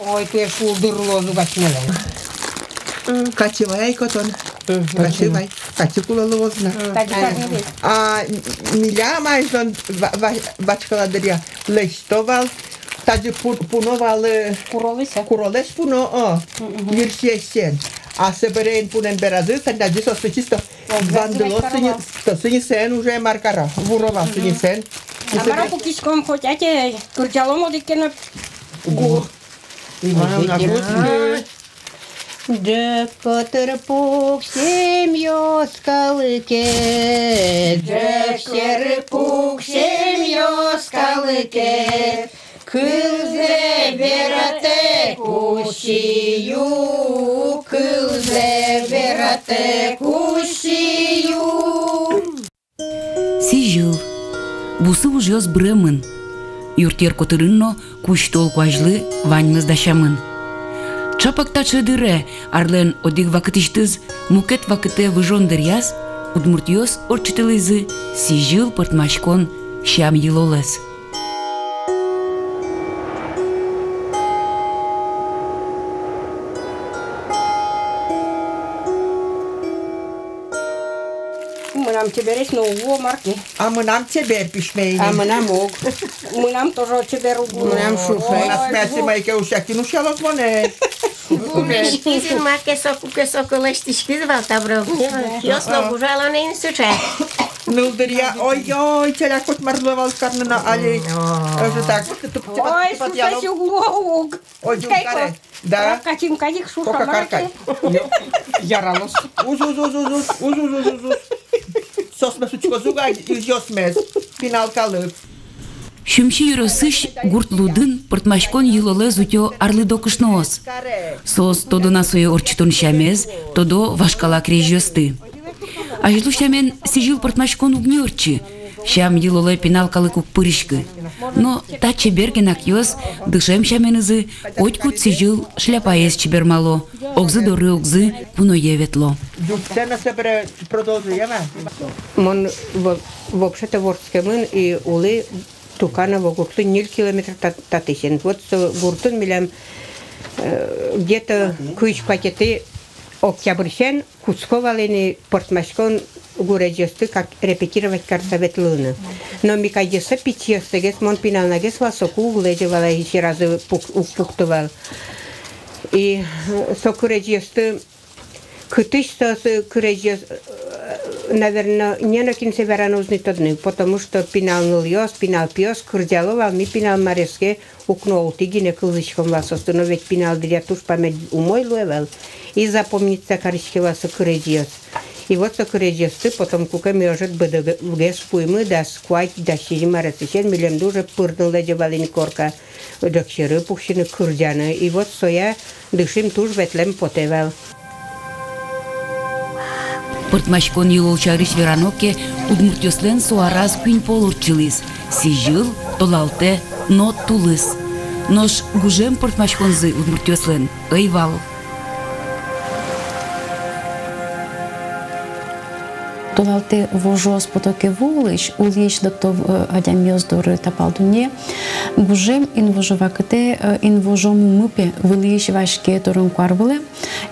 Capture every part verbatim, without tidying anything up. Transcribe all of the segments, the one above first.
Ой, туэ шулдыр луоз ук асьмелэн. Качы вай ай котон. Мгм. Качы вай. Качы кулэ луоз на. Мгм. Качы карны весь. А милям азьлон ва-, ва-, васькала дыръя лэсьто вал. Тазьы пу-, пуно вал, э, куролэсь, а? Куролэсь пуно, о. Мгм. Йырсиэссен. А собере эн пунэн беразы, тани тазьы соослы чисто вандыло сыни-, то сынисэн уже мар каро. Вуро вал сынисэн. А мар-а, пукиськом хоть, ати, кырӟалом одӥг ке но гур. Ӟӧк котыр пуксем йӧскалыке, ӟӧк сьӧр пуксем йӧскалыке, кылзэ вератэк, уси ю, кылзэ вератэк, уси ю. Сӥзьыл. Бусы ужъёс быремын. Юртъер котырын но кузь тол куазьлы ваньмыз дасямын. Чапак таӵе дыре, арлэн одӥг вакытысьтыз мукет вакытэ выжон дыръяз, удмуртъёс ортчытылӥзы сӥзьыл пӧртмаськон сям-йылолэз. Мынам чебересь но уг луы, мар ке. А мынам чебер письме ини. А мынам уг. Мынам тоже чебер уг луы. Мынам шуша. Ой, асьме ачим ай ке усякин усялод монэ. Гумиськиз ини, мар ке соку, ке соку лэсьтӥськиз вал, табере уг ни. Ёс но гужало ни ини сыӵе. Нылдыръя, ой-ой, чаляк коть мар луэ вал карны но али. Ой. Озьы так. Ой, шуша уг луы ук. Ой, ӟуч каре. Да. Каркачим кадик шуша, мар ке. Яралоз. Уз, уз, уз, уз, уз. Соосмес учкозы ук ай, изъёсмес. Пинал калык. Сюмси ёросысь гурт лудын пӧртмаськон йылолэз утё арлыдо кышноос. Соос тодо на сое ортчытон сямез, тодо вашкала крезьёсты. Азьло сямен сӥзьыл пӧртмаськон уг ни ортчы, сям-йылолэ пинал калык уг пыриськы. Но та чебер гинэ киос дышем сяменызы котькуд сӥзьыл шляпаез чебермало, огзы доры огзы куное ветло. Мон во-, вообще-то вордскемын и улӥ Туканово гуртлы ньыль километр та-, татысен. Вот со гуртын милям, э, где-то кызь куатетӥ октябрьысен кутско вал ини пӧртмаськон гурезьёсты как репетировать карыса ветлыны. Но ми кадь со пичиостэс, мон пиналнагес вал, соку уг лэзё вал ай, сьӧразы пук-, уг пукто вал. И, э, со гурезьёсты, кытысь соос, э, гурезьёс, э, наверно, ненокин сое вераны уз ни тодны, потому что пинал нылъёс, пинал пиос кырӟало вал, ми, пинал, мариоске укно ултӥ гинэ кылзӥськом вал соосты, но ведь пинал дыръя туж память умой луэ вал, и запомниться кариське вал со гурезьёс. И вот со гурезьёсты потом, куке ми ӧжыт быдэ-, быдэсгес пуимы, дас куать, дас сизьым аресысен, милемды уже пырны лэзё вал ини корка, ӝӧк сьӧры пуксьыны, кырӟаны. И вот соя дышим туж ветлэм потэ вал. Пӧртмаськон йылол сярысь верано ке, удмуртъёслэн со араз куинь пол ортчылӥз: сӥзьыл, толалтэ но тулыс. Нош гужем пӧртмаськонзы удмуртъёслэн ӧй вал. Толалтэ вожоос пото ке ву улысь, улӥсь лыкто, э, адямиос доры, та пал дунне. Гужем инвожо вакытэ, э, инвожо мумы, пе, вылӥсь ваське турын-куар вылэ,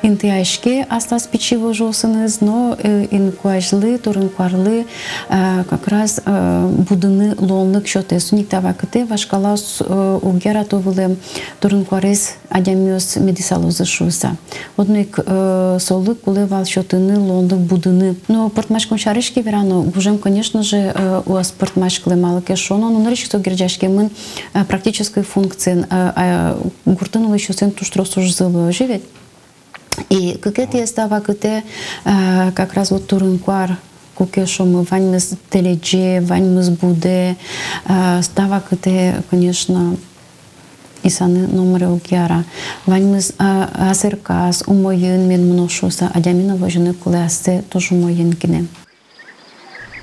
интыяське аслаз пичи вожоосыныз но, э, инкуазьлы, турын-куарлы, э, как раз, э, будыны луонлык сётэ. Соин ик та вакытэ вашкалаос, э, уг ярато вылэм турын-куарез адямиос медысалозы шуыса. Одно ик, э, солы кулэ вал сётыны луонлык будыны. Но пӧртмаськон сярысь ке верано, гужем, конечно же, э, уз пӧртмаськылэ, малы ке шуоно, ну, нырысь ик со герӟаськемын, э, практической функциен, э, э, гуртын улӥсьёслэн туж трос ужзы луэ, озьы ведь? И кыкетӥез, та вакытэ, э, как раз вот турын-куар, куке шуомы, ваньмыз тэлеӟе, ваньмыз будэ, э, та вакытэ, конечно, исаны номыре уг яра. Ваньмыз, э, асэрказ, умоен мед мыноз шуыса, адями но возьыны кулэ ассэ туж умоен гинэ.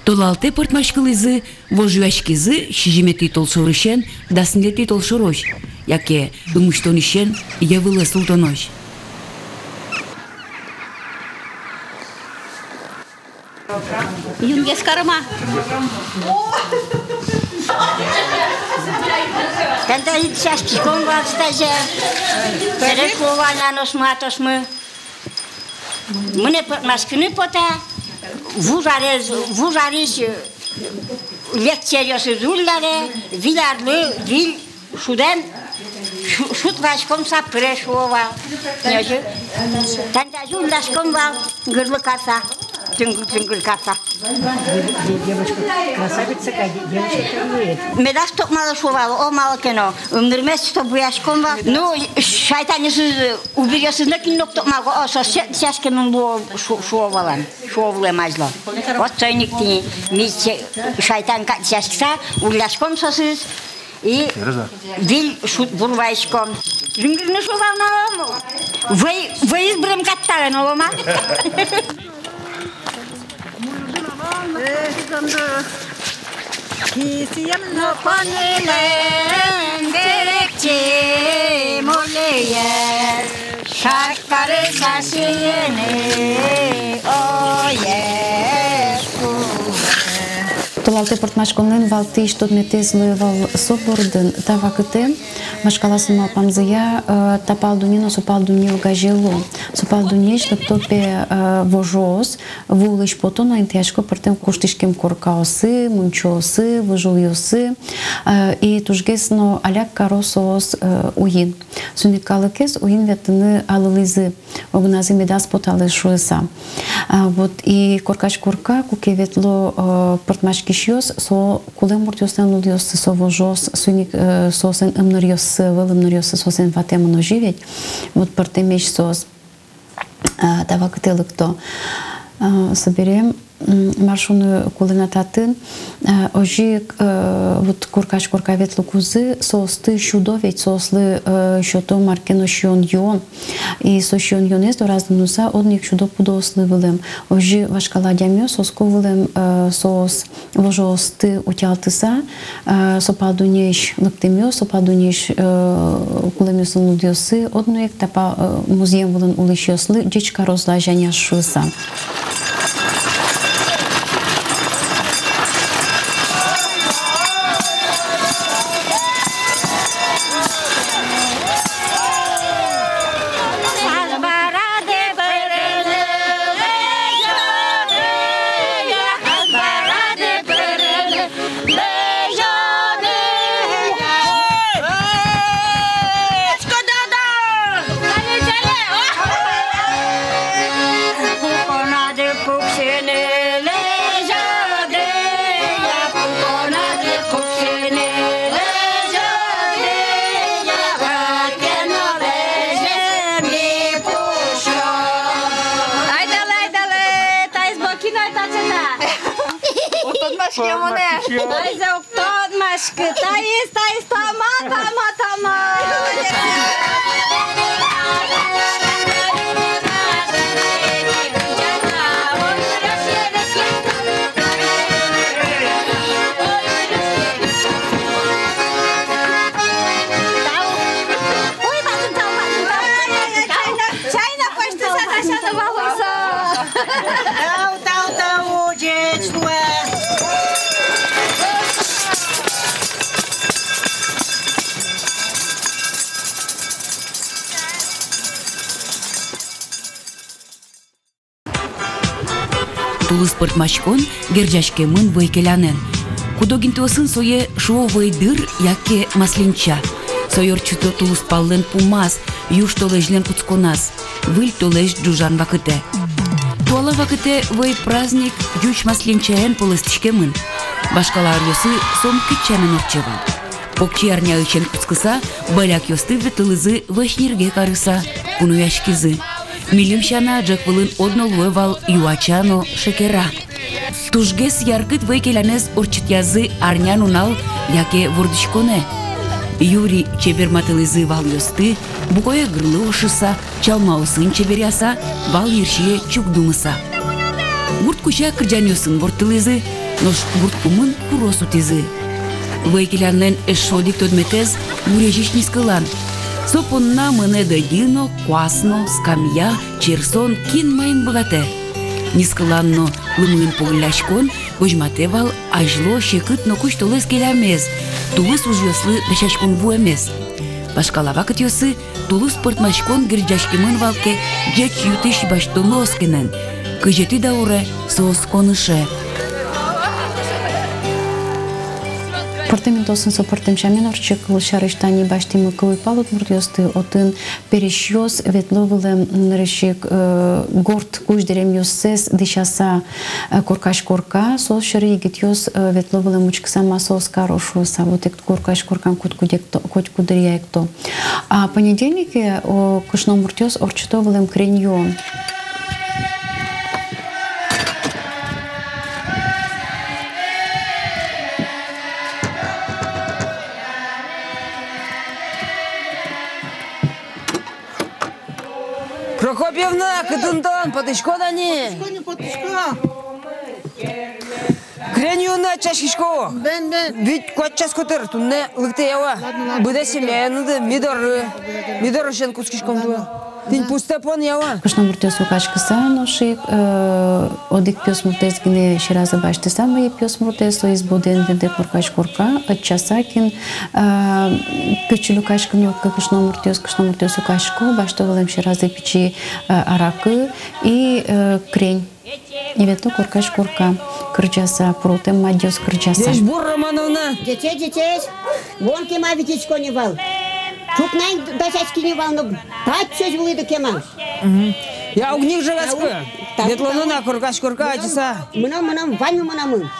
Толалтэ пӧртмаськылӥзы, вожвылъяськизы сизьыметӥ толшорысен дас ньылетӥ толшорозь, яке ымусьтонысен йӧ вылэ султонозь. Юнгес карыма. Тани тазьы дӥсяськиськом вал таӵе. Сэре шуо вал на нош ма, нош ма. Мынэ пӧртмаськыны потэ, вуж арез, вуж арысь, э, лекциосыз улляре, выль арлы, выль шудэм шу-, шуд васьком сапыре, шуо вал. Нёжы. Тани тазьы улляськом вал гырлы карыса, тынгыл-тынгыл карыса. Де-, девочка, красавица какая, де-, девочка. Медаз токмало, шуо вал, о, малы ке но. Ымнырмес что буяськом вал. Ну, шайтанъёсыз, убиръёсыз но кин но уг токмало, о, со сэ-, сяськемын луо, шу-, шуо вал. Шуо вылэм азьло. Вот соин ик тӥни ми се-, шайтан кадь сяськыса, улляськом соосыз. И выль шуд бур ваиськом. Жингырны, шуо вал на, вӧй, вӧйыз бырем кадь талэн оло ма. Толалтэ пӧртмаськонлэн валтӥсь тодметэз луэ вал со бордын. Та вакытэ, вашкалаослэн малпамзыя, э, та пал дунне но со пал дунне огазе луо. Со пал дуннеысь лыкто пе, э, вожоос, ву улысь пото но интыясько пӧртэм куштӥськем коркаосы, мунчосы, выжыуёсы, э, и тужгес но аляк каро соос, э, уин. Соин ик калыкез уин ветлыны алылӥзы, огназы медаз поталыз шуыса. А, вот и коркась корка, куке ветло, э, пӧртмаськисьёс, со кулэм муртъёслэн лулъёссы, со вожоос, соин ик, э, соослэн ымныръёссы, ӧвӧл ымныръёссы, соослэн ватэмын, озьы ведь. Вот пӧртэмесь соос. А, та вакытэ лыкто. А, собере, м, мар шуны кулэ на татын, а, озьы ик, э, вот коркась корка ветлыкузы, соосты сюдо ведь, соослы, э, сёто мар ке но сиён-юон. И со сиён-юонэз дораз мыныса, одно ик сюдо пудоослы вылэм. Озьы вашкала адямиос оско вылэм, э, соос вожоосты утялтыса, э, со пал дуннеысь лыктэмъёс, со пал дуннеысь, э, кулэмъёслэн лулъёссы, одно ик та па-, э, музъем вылын улӥсьёслы ӟеч кароз лазянь шуыса. Айдалэ, айдалэ, таиз бокиной татчыта. Тодмаське монэ. Таиз ок тодмаськы, таиз, таиз, тама, тама, тама. Тау. Ой, бадӟым тау, бадӟым тау. Чайна, чайна куасьтыса дасяны вал со. Тау, тау, тау, ӟеч луэ. Тулыс пӧртмаськон герӟаськемын вӧй келянэн. Куд-ог интыосын сое шуо вӧйдыр яке масленча. Сое ортчыто тулыс паллэн пумаз, южтолэзьлэн кутсконаз, выль толэзь ӝужан вакытэ. Туала вакытэ вӧй праздник ӟуч масленчаен пӧлэстӥськемын. Вашкала аръёсы со мукет сямен ортче вал. Покчиарняысен кутскыса, бӧлякъёсты ветлылӥзы вӧсь нирге карыса, кунояськизы. Милем сяна, ӝӧк вылын одно луэ вал юача но шекера. Тужгес яркыт вӧй келянэз ортчытъязы арнянунал яке вордӥськонэ. Юри чеберматылӥзы валъёсты, букое гырлы ошыса, чалмаосын чеберъяса, вал йырсие чугдумыса. Гурт кузя кырӟанъёсын ворттылӥзы, нош гурт пумын куро сутӥзы. Вӧй келянлэн эшшо одӥг тодметэз — гурезись нискылан. Со понна мынэ дӧдьы но, куас но, скамья, черсон, кин маин быгатэ. Нискылан но лымыын погылляськон Возьматэ вал азьло секыт но кузь толэз келямез, тулыс ужъёслы дасяськон вуэмез. Вашкала вакытъёсы тулыс пӧртмаськон герӟаськемын вал ке ӟеч ю-тысь басьтоно оскенэн, кызетӥ дауре со оскон ыше. Пӧртэм интыосын со пӧртэм сямен ортче. Кылсярысь, тани басьтӥмы ке уйпал удмуртъёсты, отын пересьёс ветло вылэм нырысь ик, э, горд кузь дэремъёссэс дӥсяса, э, коркась корка, соос сьӧры егитъёс, э, ветло вылэм учкыса, ма соос каро шуыса, вот ик коркась коркан котькуд ик то, котькуд дыръя ик то. А понедельнике, о, кышномуртъёс ортчыто вылэм креньён. Прокопьевна, кытын тон, потӥськод-а ни? Потӥсько ни, потӥсько. Креньён ачаськисько. Бен, бен. Вить-куать час котыр, туннэ лыктэ, ява. Ладно, ладно. Быдэс семьяеныды ми доры, ми дорысен кутскиськом туэ. Тӥни пусто пон, ява. Кышномуртъёс люкаськыса, нош ик, э, одӥг пиосмуртэз гинэ сьӧразы басьтыса, мӧйы пиосмуртэз, соиз бодыен ведэ коркась корка, ӧтчаса кин, э, кытчы люкаськыны уг ке кышномуртъёс, кышномуртъёс люкасько, басьто вылэм сьӧразы пичи, э, аракы и, э, крень. И ветло коркась корка кырӟаса, пурылтэм мадьёс кырӟаса. Ӟечбур, Романовна! Ӟечесь, ӟечесь! Вон кема витисько ни вал. Ӵукна ик дасяськи ни вал, но татчозь вылӥды кема. Мгм. Я, уг ни ӝегатскы. Ветлоно на коркась корка ачиса. Мыном, мыном, ваньмы мыномы.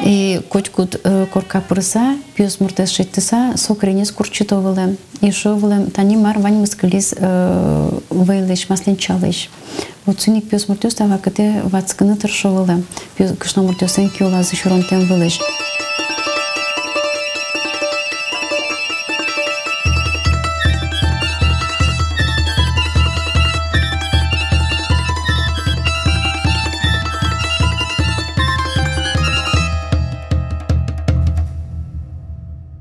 И котькуд, э, корка пырыса, пиосмуртэз шедьтыса, со кренез куртчыто вылэм. И шуо вылэм: тани мар ваньмыз кылиз, э, вӧйлэсь, масленчалэсь. Вот соин ик пиосмуртъёс та вакытэ ватскыны тыршо вылэм, пиос-, кышномуртъёслэн киолазы сюронтэм вылысь.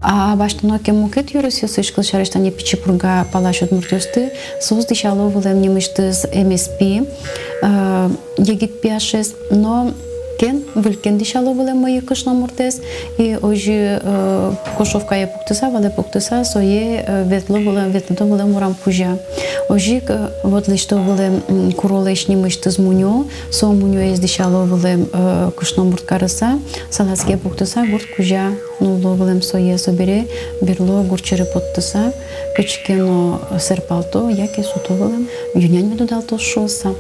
А басьтоно ке мукет ёросъёсысь, кылсярысь, тани Пичи Пурга палась удмуртъёсты, соос дӥсяло вылэм нимысьтыз эмеспи, э, егит пияшез, но кен, выль кен дӥсяло вылэм мӧйы кышномуртэз, и озьы, э, кошовкае пуктыса, валэ пуктыса, сое, э, ветло вылэм, ветлыто вылэм урам кузя. Озьы ик, э, вот лэсьто вылэм, м, куролэсь нимысьтыз мунё, со мунёез дӥсяло вылэм, э, кышномурт карыса, салазьке пуктыса, гурт кузя нулло вылэм сое. Собере берло гурт сьӧры поттыса, кыӵе ке но сэрпалто яке суто вылэм, ю-нянь мед удалтоз шуыса.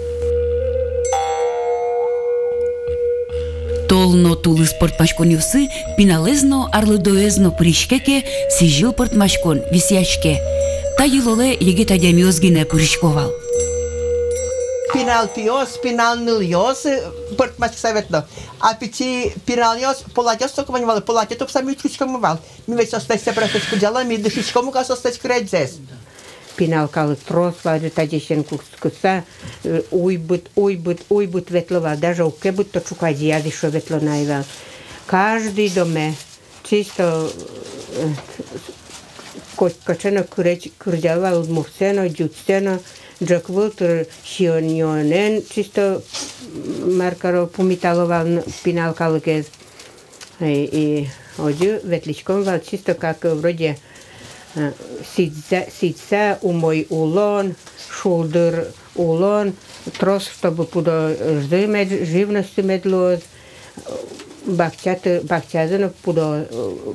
Тол но тулыс пӧртмаськонъёсы пиналэз но, арлыдоез но пыриське ке, сӥзьыл пӧртмаськон висъяське. Та йылолэ егит адямиос гинэ пырисько вал. Пинал пиос, пинал нылъёс, э, пӧртмаськыса ветло. А пичи пиналъёс, полатьёс соку вань вал, полатьё тупса ми учкиськомы вал. Ми ведь соослэсь сепрасэсь кырӟалом, ми дышиськом ук-а соослэсь кыредзэс. Пинал калык трос вал, ӝытаӟесен кутскыса, э, уйбыт, уйбыт, уйбыт ветло вал, даже уг ке быдто, ӵуказеяз эшшо ветло на ай вал. Каждый доме чисто, э, ко-, кыӵе но кыредз кырӟало вал, удмуртсэ но, ӟучсэ но, ӝӧк вылтыр сиён-юонэн чисто, м, мар каро, пумитало вал н-, пинал калыкез. И, и озьы ветлӥськом вал чисто как вроде, э, сӥзьса, сӥзьса умой улон, шулдыр улон, трос, чтобы пудозы мед, живностьсы мед луоз, бакчаты, бакчазы но пудо-,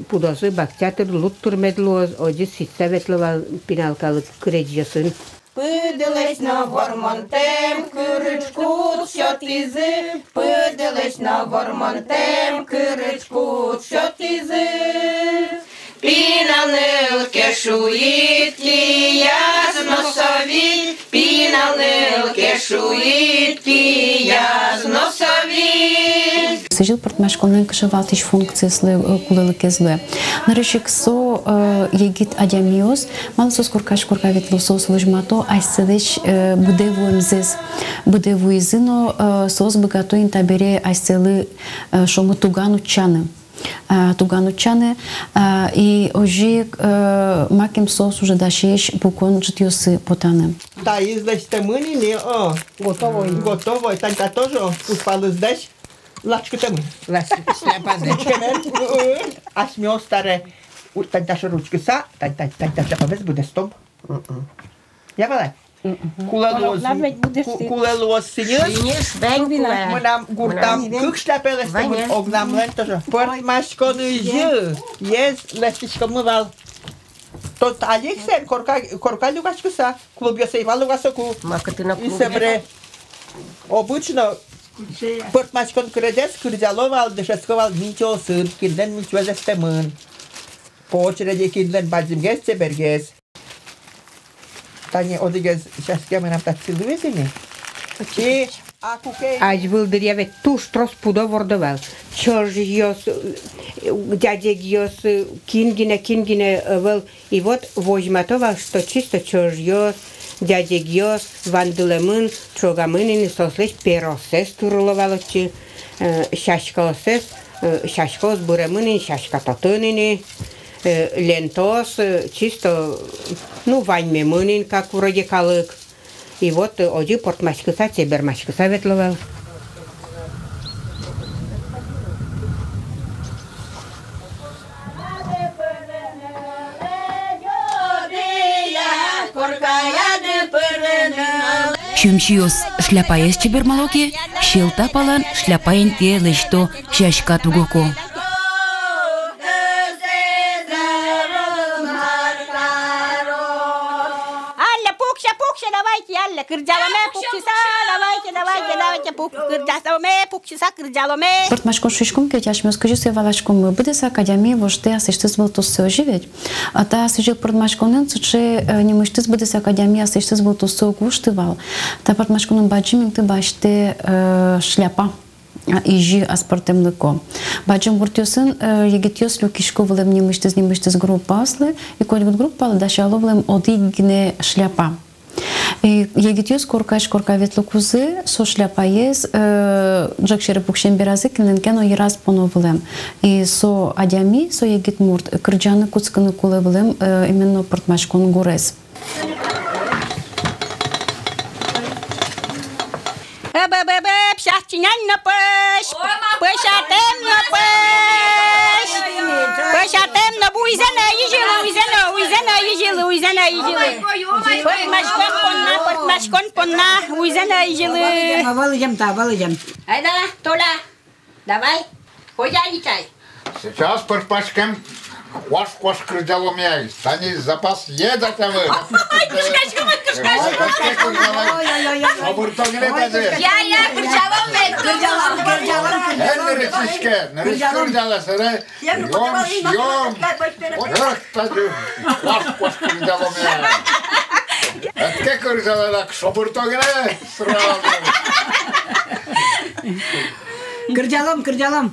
пудозы бакчатыр, лудтыр мед луоз, озьы сӥзьса ветло вал пинал калык кыредзьёсын. Пыдылэсь но вормонтэм кырыч кут сётӥзы, пыдылэсь но вормонтэм кырыч кут сётӥзы. Пинал ныл ке шуид, кияз но со вить, пинал ныл ке шуид, кияз но со вить. Сӥзьыл пӧртмаськонлэн кыӵе валтӥсь функциез луэ, э, кулэлыкез луэ? Нырысь ик со, э, егит адямиос, малы соос коркась корка ветло, соос возьмато асьсэлэсь, э, быдэ вуэмзэс. Быдэ вуизы но, э, соос быгато ини табере асьсэлы, э, шуомы, туган утчаны. А, туган утчаны, а, и озьы ик, э, макем соос уже дасесь пукон ӝытъёсы потаны. Таиз лэсьтэмын ини, о. Готовой. Готовой. Тани та тоже, о, уйпалыз дась. Лачкытэмын. Лачкытэмын. Асьмеос таре у-, тань таӵе ручкыса, тань, тань, тань таӵе шляпамес быдэстом. Мгм. Я валай. Мгм. Кулэ луоз, ку-, кулэ луоз сӥньыс. Сӥньыс вань кулэ. Мынам гуртам кык шляпа лэсьтэмын, огнамлэн тоже. Пӧртмаськонызьы ез лэсьтӥськомы вал. Тон али ик сямен корка, корка люкаськыса, клубъёсы ӧй вал ук соку. Ма кытын но клуб. И собере обычно пӧртмаськон кырӟанэз кырӟало вал, дышетско вал мильчиосын, кинлэн мильчиез эстэмын. По очереди, кинлэн бадӟымгес, чебергес. Тани одӥгез сяське мынам татчы луиз ини. И а куке. Азьвыл дыръя ведь туж трос пудо вордо вал. Чӧжъёс, э, дядегъёс, э, кин гинэ, кин гинэ, э, ӧвӧл. И вот возьмато вал, что чисто чӧжъёс, дядегъёс вандылэмын, ӵогамын ини, соослэсь перосэз турыло вал отчы, э, сяськаоссэс, э, сяськаос быремын ини, сяська татын ини, э, лентаос, э, чисто, ну, ваньмемын ини, как вроде калык. И вот, э, озьы пӧртмаськыса, чебермаськыса ветло вал. Сюмсиос шляпаез чебермало ке, Сьӧлта палан шляпа интые лэсьто сяська тугоко. Алле, пуксе, пуксе, давайте, алле, кырӟаломе, пуксиса, давайте, давайте, давайте, пук-, кырӟаломе, пуксиса, кырӟаломе. Пӧртмаськон шуиськом ке, асьмеос кызьы сое валаськомы, быдэсак адями воштэ аслэсьтыз вылтуссэ, озьы ведь? А та сӥзьыл пӧртмаськонын сыӵе, э, нимысьтыз быдэсак адями аслэсьтыз вылтуссэ уг вошты вал. Та пӧртмаськонын бадӟым инты басьтэ, э, шляпа. А, изьы аспӧртэмлыко. Бадӟым гуртъёсын, э, егитъёс люкисько вылэм нимысьтыз, нимысьтыз группаослы, и котькуд группалы дасяло вылэм одӥг гинэ шляпа. И егитъёс коркась корка ветлыкузы со шляпаез, э, ӝӧк сьӧры пуксем беразы кинлэн ке но йыраз поно вылэм. И со адями, со егит мурт кырӟаны кутскыны кулэ вылэм, э, именно пӧртмаськон гурез. Бэ-бэ-бэ, псяхчинянь но пӧсь, пӧсятэм но пӧсь, пӧсятэм но, уйзэ но изьылы, уйзэ но, уйзэ но изьылы, уйзэ но изьылы. Пӧртмаськон понна, пӧртмаськон понна, уйзэ но изьылы. Валыдем, та, валыдем. Айда, Толя. Давай, хозяйничай. Сейчас пӧртмаськем куаш-куаш кырӟаломе ай. Тани запас еда тямы. Ой, кышкаськом, ой, кышкаськом. Ой, ой, ой, ой. Шобырто гинэ тазьы. Я, я, кырӟалом, кырӟалом, кырӟалом. Эн нырысь сиське, нырысь кырӟалэ, сэре ём, ём. Эх, тазьы. Куаш-куаш кырӟаломе ай. Эн ке кырӟалэ, так шобырто гинэ. Сразу. Кырӟалом, кырӟалом.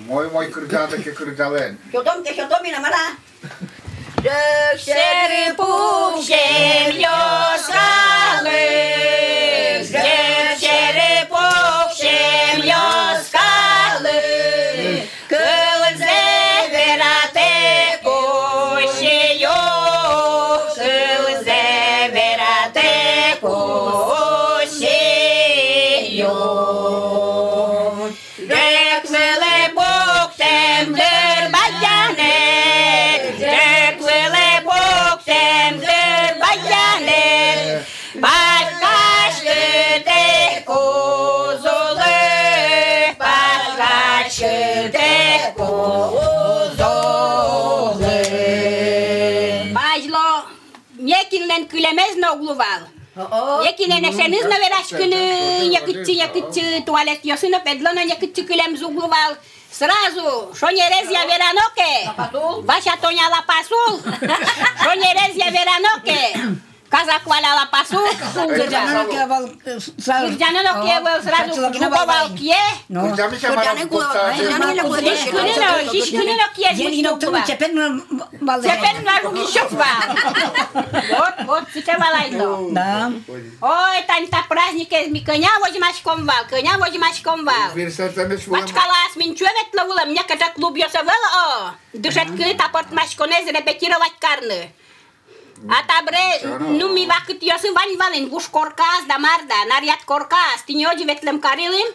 Мой, мой, кырӟалэ ке, кырӟалэ. Сётом ке, сётом ини, мар-а. Ӝӧк сьӧры пуксем йӧскалык, ӝӧк сьӧры пуксем йӧскалык. Кылзэ вератэк ӧй сиё, кылзэ вератэк ӧй сиё. Ӝӧк вылэ пуктэм дыр бадӟанэд, ӝӧк вылэ пуктэм дыр бадӟанэд. Паськаськытэк уз улы, паськаськытэк уз улы. Азьло некинлэн кылемез но уг лу вал. О-о. Некинэн эшеныз но вераськыны некытчы, некытчы, туалетъёсы но педло но некытчы кылемзы уг лу вал. Сразу шонерезъя верано ке, Вася, тон лапас ул. Шонерезъя верано ке, Казак Валя лапас ул. Кырӟано ке ӧвӧл, э, сразу. Кырӟано ке ӧвӧл, сразу. Чачылык но ӧвӧл, вал кие. Ну. Кырӟаны кулэ, кырӟаны кулэ. Сиськыны но, сиськыны но кие. Ен но тылы чепен но вал. Чепен но вал, ещё вал. Вот, вот, сыӵе вал ай но. Да. Ой, тани та праздникез ми кӧня возьмаськом вал, кӧня возьмаськом вал. Пачкалаос мынчо ветло вылэм, некыӵе клубъёс ӧвӧл, о. Дышетскыны та пӧртмаськонэз репетировать карыны. А табере, ну, ми вакытъёсы вань вал ини, вуж коркаос да мар да, наръяд коркаос, тӥни озьы ветлэм карылӥм.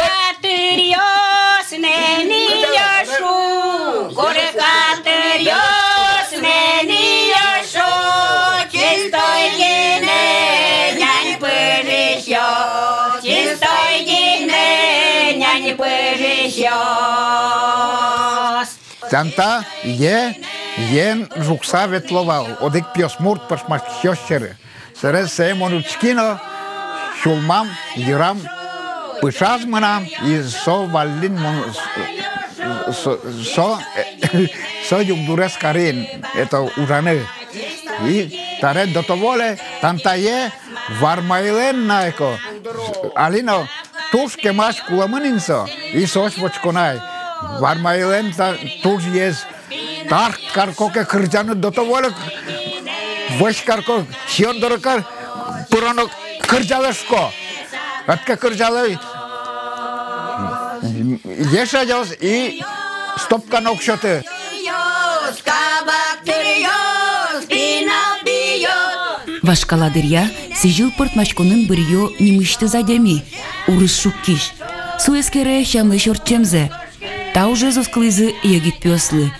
Корка тыръёс, мени ешук, корка тыръёс, мени ешук, чистой гинэ нянь пыжисьёс, чистой гинэ нянь пыжисьёс. Тантае ен жугса ветло вал одӥг пиосмурт пӧртмаськисьёс сьӧры. Собере сое мон учки но, сюлмам, йырам пыӵаз мынам, и со валлин мон с-, с-, со, со югдурез кари ини, это, ужаны. И табере до того ле, тантае Вармаелэн на ик, али но туж кемась кулэмын ини со, и соос вотчко на ай. Вармаелэн та тужъез тар карко ке кырӟаны, до того ле вӧсь карко, сиён доры кар-, пыроно, кырӟалэ шуко. Ӧд ке кырӟалэ, ешъёс и стопка но уг сёты. Вашкала дыръя сӥзьыл пӧртмаськонын быръё нимысьтыз адями, урыс шуккись. Со эскере сямлэсь ортчемзэ. Та ужез оскылӥзы егит пиослы.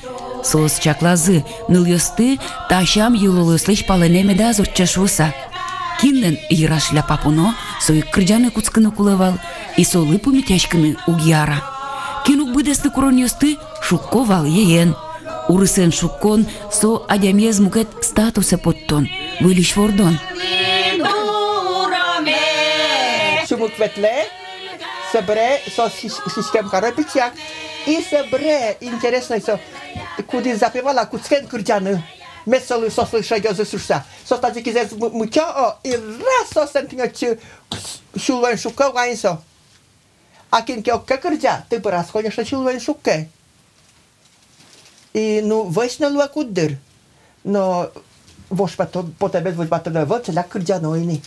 Соос чаклазы, нылъёсты та сям-йылолъёслэсь палэнэ медаз ортче шуыса. Кинлэн йыра шляпа пуно, со ик кырӟаны кутскыны кулэ вал, и солы пумитъяськыны уг яра. Кин уг быдэсты куронъёсты, шукко вал еен. Урысэн шуккон — со адямиез мукет статусэ поттон, выльысь вордон. Сюмык ветлэ, собере со сись-, сиськем каро пичияк. И собере интересно, со кудӥз запевала, кутске ини кырӟаны. Мед солы, соослы шедёзы шуыса. Соос тазьы кизэс мы-, мычо, о, и раз соослэн тӥни отчы сюлоен шукке ук ини со. А кин ке уг ке кырӟа, тыпыраз, конечно, сюлоен шукке. И, ну, вӧсь но луэ куддыр. Но вож пото-, потэбез возьматоно ӧвӧл, ӵаляк кырӟано ини.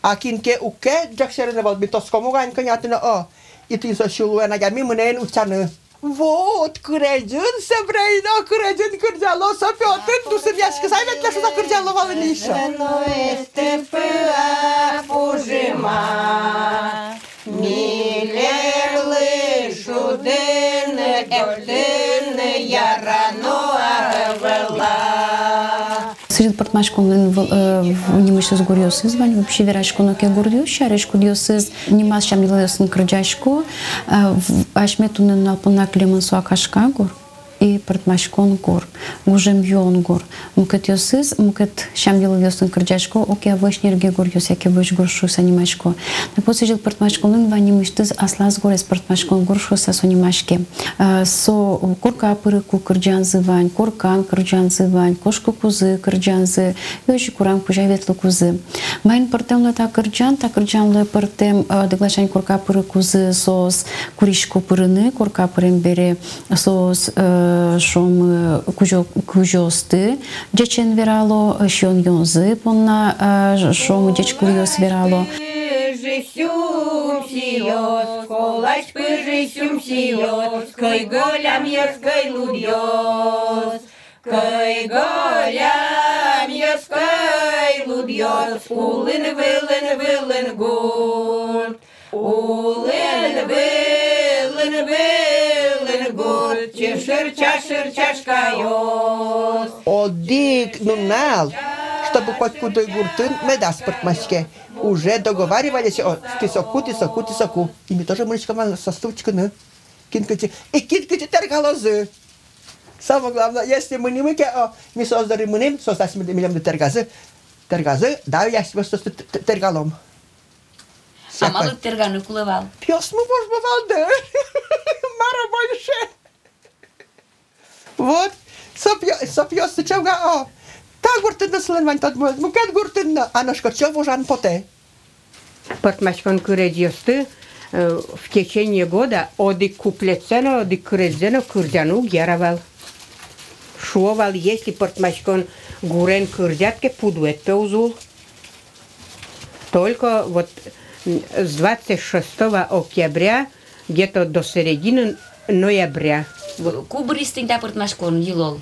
А кин ке уг ке ӝӧк сьӧрын ӧвӧл, ми тоском ук ини кӧня тӥни, о. И тӥни со сюлоен адями мынэ ини утчаны. Вот, кырӟын, собере ини, о, кырӟын кырӟало, со пе отын дусынъяськыса ветлэ шуыса кырӟало вал ини ещё. Милерлы шудыны, эктыны ярано ӧвӧл-а? Сӥзьыл пӧртмаськонлэн выл-, э, в-, нимысьтыз гуръёсыз вань, вообще вераськоно ке гуръёс сярысь, кудъёсыз нимаз сям-йылолъёсын кырӟасько, э, в-, асьме туннэ нунал понна кылемын со Акашкагур и Пӧртмаськон гур, Гужем юон гур. Мукетъёсыз, мукет сям-йылолъёсын кырӟасько, огъя Вӧсь нерге гуръёс яке Вӧсь гур шуыса нимасько. Так вот, сӥзьыл пӧртмаськонын вань нимысьтыз аслаз гурез, Пӧртмаськон гур шуыса со нимаське. Э, со корка пырыку кырӟанзы вань, коркан кырӟанзы вань, кошкыкузы кырӟанзы, и озьы ик урам кузя ветлыкузы. Маин пӧртэм луэ та кырӟан, та кырӟанлы пӧртэм, э, одӥг ласянь корка пырыкузы соос курисько пырыны, корка пырем бере соос, э, шуом, э, кузё-, кузёосты ӟечен верало, э, сиён-юонзы понна, э, шуом, ӟечкылъёс верало. Пыжись сюмсиос, колась пыжись сюмсиос, кӧй голямъёс, кӧй лудъёс, кӧй голямъёс, кӧй лудъёс, улын, вылын, вылын гурт. Улын, вылын, вылын гурт, чышыр-чашыр чашкаос. Одӥг нунал, чтобы котькудӥз гуртын медаз пӧртмаське. Уже договаривались, о, тӥ соку, тӥ соку, тӥ соку. И ми тоже мынӥськом вал соослы учкыны. Кин кытчы, и кин кытчы тэргалозы. Самое главное, если мынӥмы ке, о, ми соос доры мынӥм, соос асьме-, милемды тэргазы. Тэргазы, да, ясьместы т-, т-, тэргалом. А малы терганы кулэ вал? Пиосмы вожмо вал, да. Мар-о больше. Вот. Со пио-, со пиосты чемга, о. Та гуртын но солэн вань тодмоез, мукет гуртын но, а нош кыӵе вожан потэ. Пӧртмаськон кырӟъёсты, э, в течение года одӥг куплетсэ но, одӥг кырӟзэ но кырӟаны уг яра вал. Шуо вал, если пӧртмаськон гурен кырӟад ке, пудоед пе уз ул. Только вот, м, с двадцать шестого октября где-то до середины ноября. Ку быриз тӥни та пӧртмаськон йылол?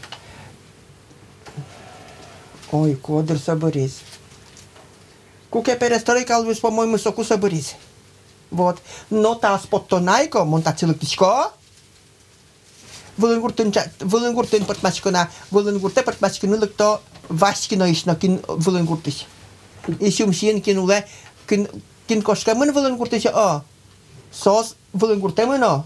Ой, ку дыр со быриз. Ку ке перестройка луиз, по-моему, соку со быриз. Вот. Но та ас поттонайко, мон татчы лыктӥсько. Вылын гуртын ча-, Вылын гуртын пӧртмаськон, а Вылын гуртэ пӧртмаськыны лыкто Васькиноысь но, кин Вылын гуртысь. И Сюмсиын кин улэ, кин, кин кошкемын Вылын гуртысь, о. Соос Вылын гуртэ мыно,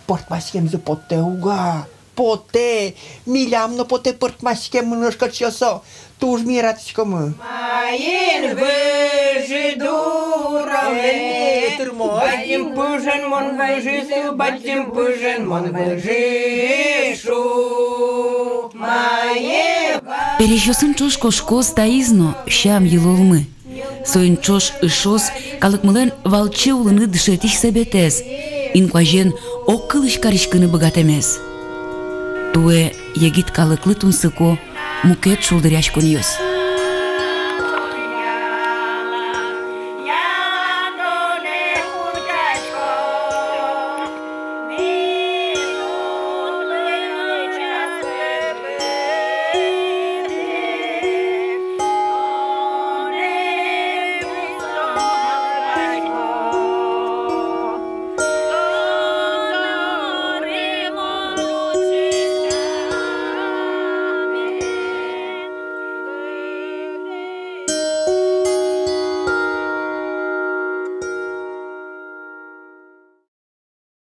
пӧртмаськемзы потэ уга, потэ, милям но потэ пӧртмаськем, мынош кыӵе со, туж ми яратӥськомы. Маин выжы дуромы, э, тырмоз. Бадӟым пыжен мон выжы шу, бадӟым пыжен мон выжы шу. Мае ва- Пересьёсын ӵош кошкоз таиз но сям-йылолмы. Соин ӵош ышоз калыкмылэн валче улыны дышетӥсь сӧбетэз, инкуазен огкылысь кариськыны быгатэмез. Туэ егит калыклы тунсыко мукет шулдыръяськонъёс.